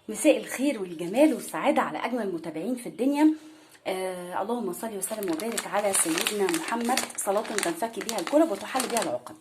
مساء الخير والجمال والسعادة على أجمل متابعين في الدنيا. اللهم صل وسلم وبارك على سيدنا محمد، صلاة تنفك بها الكرب وتحل بها العقد.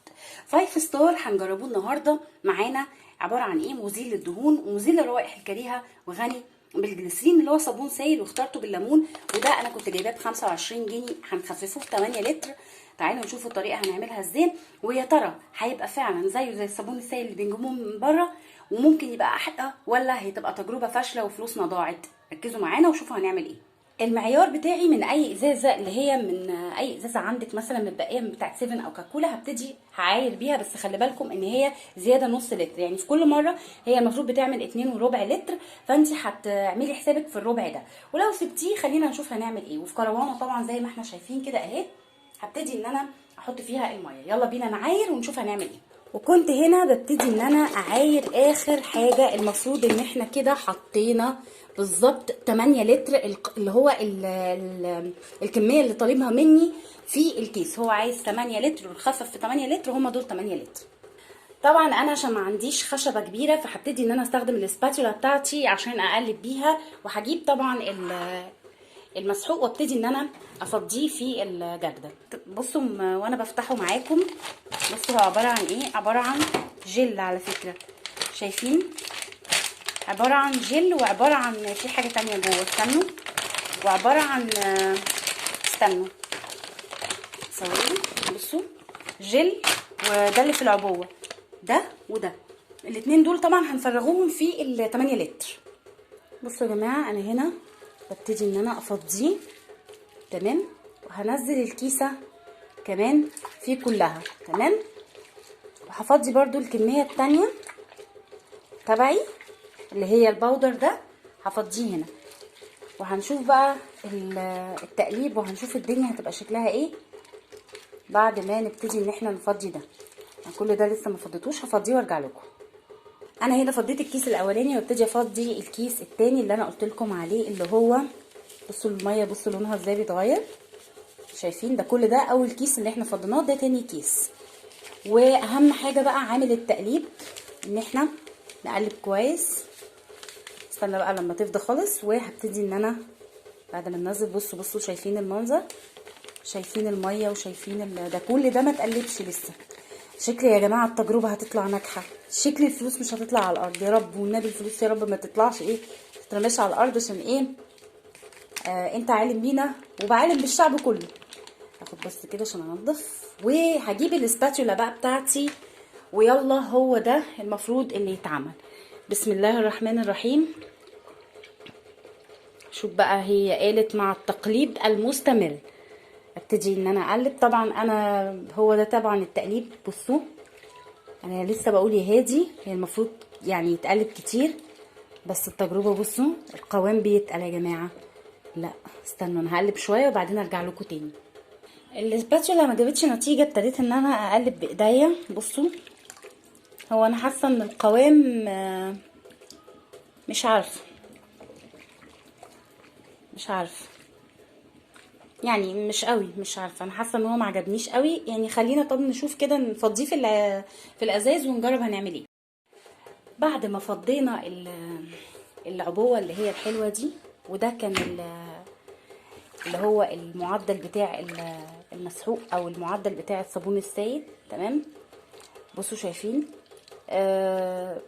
Five Star هنجربوه النهارده معانا، عبارة عن ايه؟ مزيل للدهون ومزيل للروائح الكريهة وغني بالجليسرين، اللي هو صابون سائل، واخترته بالليمون، وده انا كنت جايباه ب 25 جنيه، هنخففه في 8 لتر. تعالوا نشوف الطريقة هنعملها ازاي، ويا ترى هيبقى فعلا زيه زي الصابون السائل اللي بنجيبوه من بره، وممكن يبقى احلى، ولا هتبقى تجربه فاشلة وفلوسنا ضاعت؟ ركزوا معانا وشوفوا هنعمل ايه. المعيار بتاعي من اي ازازة، اللي هي من اي ازازة عندك مثلا متبقيه من بتاعت 7 او كاكولا، هبتدي هعاير بيها، بس خلي بالكم ان هي زيادة نص لتر، يعني في كل مرة هي المفروض بتعمل 2.25 لتر، فانت هتعملي حسابك في الربع ده، ولو سبتيه خلينا نشوف هنعمل ايه. وفي كروانه طبعا زي ما احنا شايفين كده اهي، هبتدي ان انا احط فيها المية. يلا بينا نعاير ونشوف هنعمل ايه. وكنت هنا ببتدي ان انا اعاير اخر حاجة، المفروض ان احنا كده حطينا بالظبط 8 لتر، اللي هو ال ال الكمية اللي طالبها مني في الكيس، هو عايز 8 لتر ونخفف في 8 لتر، هما دول 8 لتر. طبعا انا عشان ما عنديش خشبه كبيرة، فهبتدي ان انا استخدم ال spatula بتاعتي عشان اقلب بيها، وهجيب طبعا المسحوق وابتدي ان انا افضيه في الجردل. بصوا وانا بفتحه معاكم، بصوا هو عبارة عن ايه؟ عبارة عن جل على فكرة، شايفين؟ عبارة عن جل، وعبارة عن في حاجة تانية جوه، استنوا، وعبارة عن استنوا ثواني. بصوا جل، وده اللي في العبوه ده وده، الاتنين دول طبعا هنفرغوهم في ال 8 لتر. بصوا يا جماعة، انا هنا ببتدي ان انا افضيه، تمام، وهنزل الكيسة كمان في كلها، تمام، وهفضي برضو الكمية التانية تبعي اللي هي ال powder ده، هفضيه هنا، وهنشوف بقى التقليب، وهنشوف الدنيا هتبقى شكلها ايه بعد ما نبتدي ان احنا نفضي ده. كل ده لسه ما فضيتوش، هفضيه وارجع لكم. انا هنا فضيت الكيس الاولاني، وابتدي افضي الكيس التاني اللي انا قلت لكم عليه، اللي هو بصوا المية، بصوا لونها ازاي بيتغير، شايفين؟ ده كل ده اول كيس اللي احنا فضيناه، ده تاني كيس. واهم حاجة بقى عامل التقليب، ان احنا نقلب كويس. استنى بقى لما تفضى خالص، وهبتدي ان انا بعد ما ننزل، بصوا بصوا شايفين المنظر، شايفين المية، وشايفين ده كل ده ما تقلبش لسه. شكل يا جماعة التجربة هتطلع ناجحة، شكل الفلوس مش هتطلع على الارض يا رب، والنبي الفلوس يا رب ما تطلعش ايه، تترماش على الارض، عشان ايه؟ انت عالم بينا وبعالم بالشعب كله. هاخد بس كده عشان انضف، وهجيب ال spatula بقى بتاعتي، ويلا هو ده المفروض اللي يتعمل. بسم الله الرحمن الرحيم. شوف بقى هي قالت مع التقليب المستمر. ابتدي ان انا اقلب، طبعا انا هو ده طبعا التقليب. بصوا انا لسه بقول يا هادي، هي المفروض يعني يتقلب كتير، بس التجربة بصوا القوام بيتقل يا جماعة. لا استنوا انا هقلب شوية وبعدين ارجع لكم تاني. ال spatula ما جابتش نتيجة، ابتديت ان انا اقلب بايديا. بصوا هو انا حاسه ان القوام مش عارفه، مش عارفه يعني مش قوي، مش عارفه، انا حاسه ان هو ما عجبنيش قوي يعني. خلينا طب نشوف كده، نفضيه في الازاز ونجرب هنعمل ايه. بعد ما فضينا العبوه اللي هي الحلوة دي، وده كان اللي هو المعدل بتاع المسحوق او المعدل بتاع الصابون السائل، تمام. بصوا شايفين،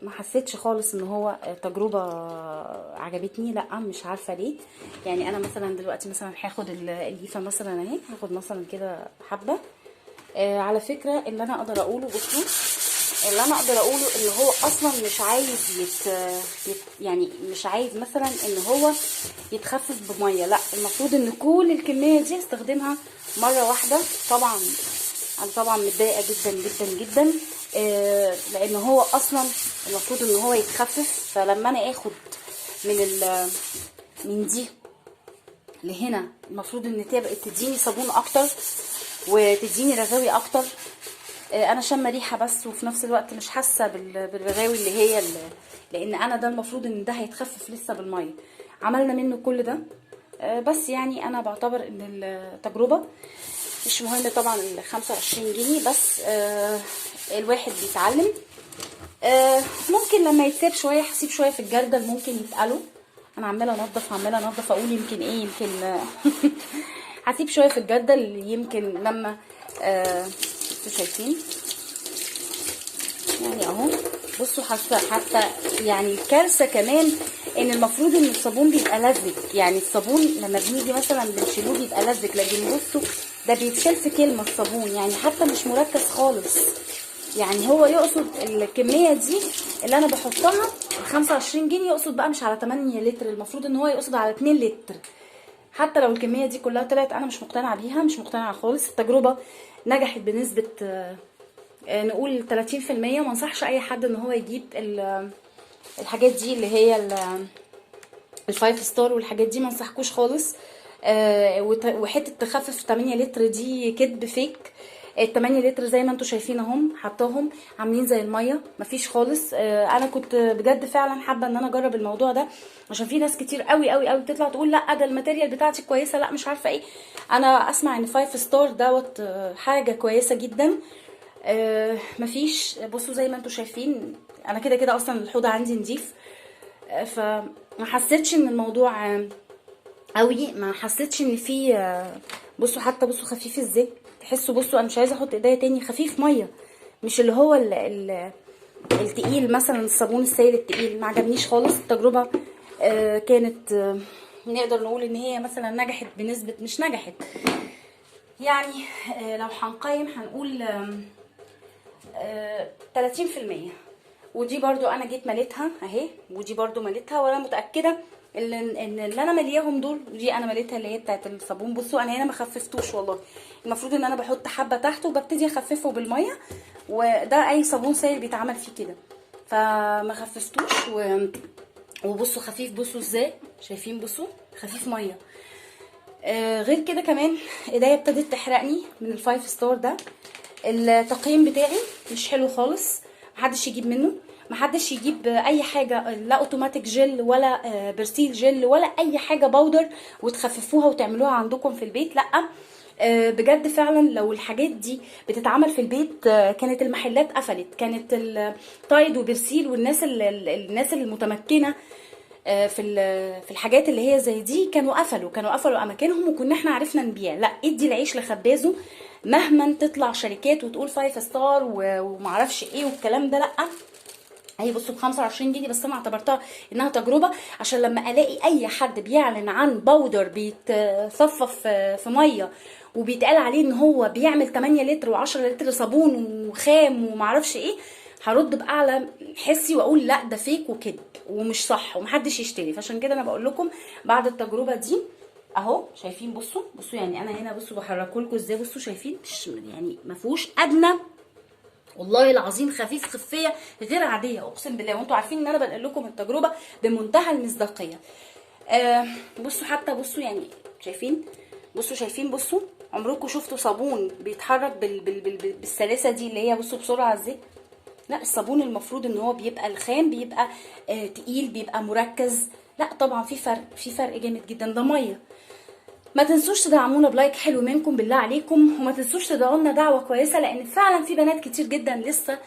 ما حسيتش خالص ان هو تجربة عجبتني، لا مش عارفة ليه. يعني انا مثلا دلوقتي مثلا هاخد الليفة مثلا اهي، هاخد مثلا كده حبة. على فكرة اللي انا اقدر اقوله، بصوا اللي انا اقدر اقوله ان هو اصلا مش عايز يعني مش عايز مثلا ان هو يتخفف بمية، لا المفروض ان كل الكمية دي استخدمها مرة واحدة. طبعا انا طبعا متضايقة جدا جدا جدا، لان هو اصلا المفروض ان هو يتخفف. فلما انا اخد من دي لهنا، المفروض ان تبقى تديني صابون اكتر وتديني رغاوي اكتر. انا شامة ريحه بس، وفي نفس الوقت مش حاسه بالرغاوي اللي هي لان انا ده المفروض ان ده هيتخفف لسه بالمية. عملنا منه كل ده، بس انا بعتبر ان التجربة مش مهم طبعا ال 25 جنيه، بس الواحد بيتعلم. ممكن لما يتساب شوية، هسيب شوية في الجردل ممكن يتقلوا. انا عماله انضف عماله انضف، اقول يمكن ايه، يمكن هسيب شوية في الجردل يمكن لما انتوا شايفين يعني اهو. بصوا حتى يعني الكارثة كمان ان المفروض ان الصابون بيبقى لزج، يعني الصابون لما بنيجي مثلا بنشيلوه بيبقى لزج، لكن بصوا ده بيتشال في كلمة الصابون، يعني حتى مش مركز خالص. يعني هو يقصد الكمية دي اللي انا بحطها 25 جنيه، يقصد بقى مش على 8 لتر، المفروض ان هو يقصد على 2 لتر. حتى لو الكمية دي كلها طلعت انا مش مقتنعة بيها، مش مقتنعة خالص. التجربة نجحت بنسبة نقول 30%. ما انصحش اي حد ان هو يجيب الحاجات دي اللي هي ال Five Star والحاجات دي، ما انصحكوش خالص. وحتة تخفف 8 لتر دي كدب fake. ال 8 لتر زي ما انتم شايفين اهم، حطاهم عاملين زي المية، مفيش خالص. انا كنت بجد فعلا حابة ان انا اجرب الموضوع ده، عشان في ناس كتير قوي قوي قوي بتطلع تقول لا ده ال material بتاعتي كويسة، لا مش عارفه ايه. انا اسمع ان Five Star دوت حاجة كويسة جدا. مفيش. بصوا زي ما انتم شايفين انا كده كده اصلا الحوض عندي نضيف، فما حسيتش ان الموضوع قوي، ما حسيتش ان في. بصوا حتى بصوا خفيف ازاي، تحسوا بصوا انا مش عايزه احط ايديا تاني، خفيف مية، مش اللي هو ال التقيل مثلا الصابون السائل التقيل. ما عجبنيش خالص التجربة. كانت نقدر نقول ان هي مثلا نجحت بنسبة، مش نجحت يعني، لو هنقيم هنقول 30%. ودي برضو انا جيت مليتها اهي، ودي برضو مليتها، وانا متاكدة ان اللي انا ملياهم دول، ودي انا مليتها اللي هي بتاعت الصابون. بصوا انا هنا ما خففتوش والله، المفروض ان انا بحط حبه تحت وببتدي اخففه بالمية، وده اي صابون سائل بيتعمل فيه كده، فما خففتوش. وبصوا خفيف، بصوا ازاي شايفين، بصوا خفيف مية. غير كده كمان ايديا ابتدت تحرقني من ال Five Star ده. التقييم بتاعي مش حلو خالص، محدش يجيب منه، محدش يجيب اي حاجة، لا اوتوماتيك جل ولا برسيل جل ولا اي حاجة powder وتخففوها وتعملوها عندكم في البيت، لا. بجد فعلا لو الحاجات دي بتتعمل في البيت كانت المحلات قفلت، كانت التايد وبرسيل والناس الناس المتمكنه في الحاجات اللي هي زي دي كانوا قفلوا اماكنهم، وكنا احنا عرفنا نبيع. لا، ادي العيش لخبازه، مهما تطلع شركات وتقول Five Star ومعرفش ايه والكلام ده، لا. هي بصوا ب 25 جنيه بس، انا اعتبرتها انها تجربه، عشان لما الاقي اي حد بيعلن عن powder بيتصفف في مية وبيتقال عليه ان هو بيعمل 8 لتر و10 لتر صابون وخام ومعرفش ايه، هرد باعلى حسي واقول لا ده fake وكذب ومش صح ومحدش يشتري. فعشان كده انا بقول لكم بعد التجربة دي اهو، شايفين بصوا بصوا يعني انا هنا بصوا بحركة لكم ازاي، بصوا شايفين مش يعني ما فيهوش ادنى، والله العظيم خفيف خفيه غير عادية اقسم بالله، وانتوا عارفين ان انا بنقل لكم التجربة بمنتهى المصداقية. بصوا حتى بصوا يعني شايفين، بصوا شايفين، بصوا عمركم شفتوا صابون بيتحرك بالسلاسه دي اللي هي بصوا بسرعة ازاي؟ لا، الصابون المفروض ان هو بيبقى الخام بيبقى تقيل، بيبقى مركز. لا طبعا في فرق، في فرق جامد جدا، ده مية. ما تنسوش تدعمونا ب like حلو منكم بالله عليكم، وما تنسوش تدعوا لنا دعوه كويسة، لان فعلا في بنات كتير جدا لسه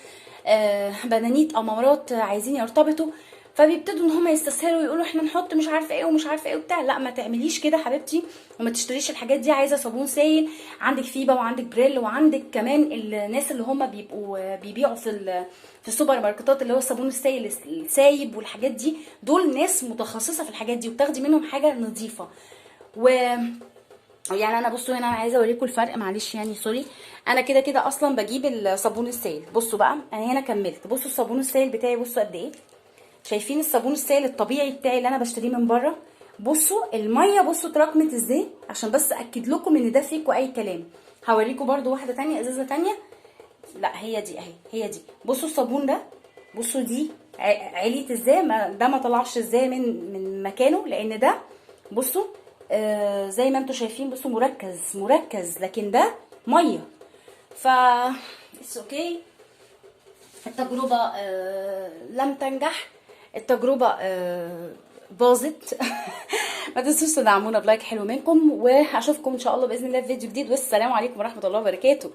بنانيت امارات عايزين يرتبطوا، فبيبتدوا ان هم يستسهلوا ويقولوا احنا نحط مش عارفه ايه ومش عارفه ايه وبتاع. لا، ما تعمليش كده حبيبتي، وما تشتريش الحاجات دي. عايزه صابون سايل، عندك فيبا وعندك بريل وعندك كمان الناس اللي هم بيبقوا بيبيعوا في السوبر ماركتات اللي هو الصابون السايل السايب والحاجات دي، دول ناس متخصصة في الحاجات دي وبتاخدي منهم حاجة نظيفة. و يعني انا بصوا هنا انا عايزه اوريكم الفرق، معلش يعني sorry، انا كده كده اصلا بجيب الصابون السائل. بصوا بقى انا هنا كملت، بصوا الصابون السائل بتاعي، بصوا قد ايه، شايفين الصابون السائل الطبيعي بتاعي اللي انا بشتريه من بره؟ بصوا المية، بصوا اتراكمت ازاي، عشان بس اكد لكم ان ده fake واي كلام. هوريكم برده واحدة تانية، ازازة تانية، لا هي دي اهي، هي دي. بصوا الصابون ده، بصوا دي عليت ازاي، ده ما طلعش ازاي من مكانه، لان ده بصوا زي ما انتم شايفين، بصوا مركز مركز، لكن ده مية. ف it's okay، التجربة لم تنجح، التجربة باظت. ما تنسوش تدعمونا ب like حلو منكم، واشوفكم ان شاء الله باذن الله في فيديو جديد، والسلام عليكم ورحمة الله وبركاته.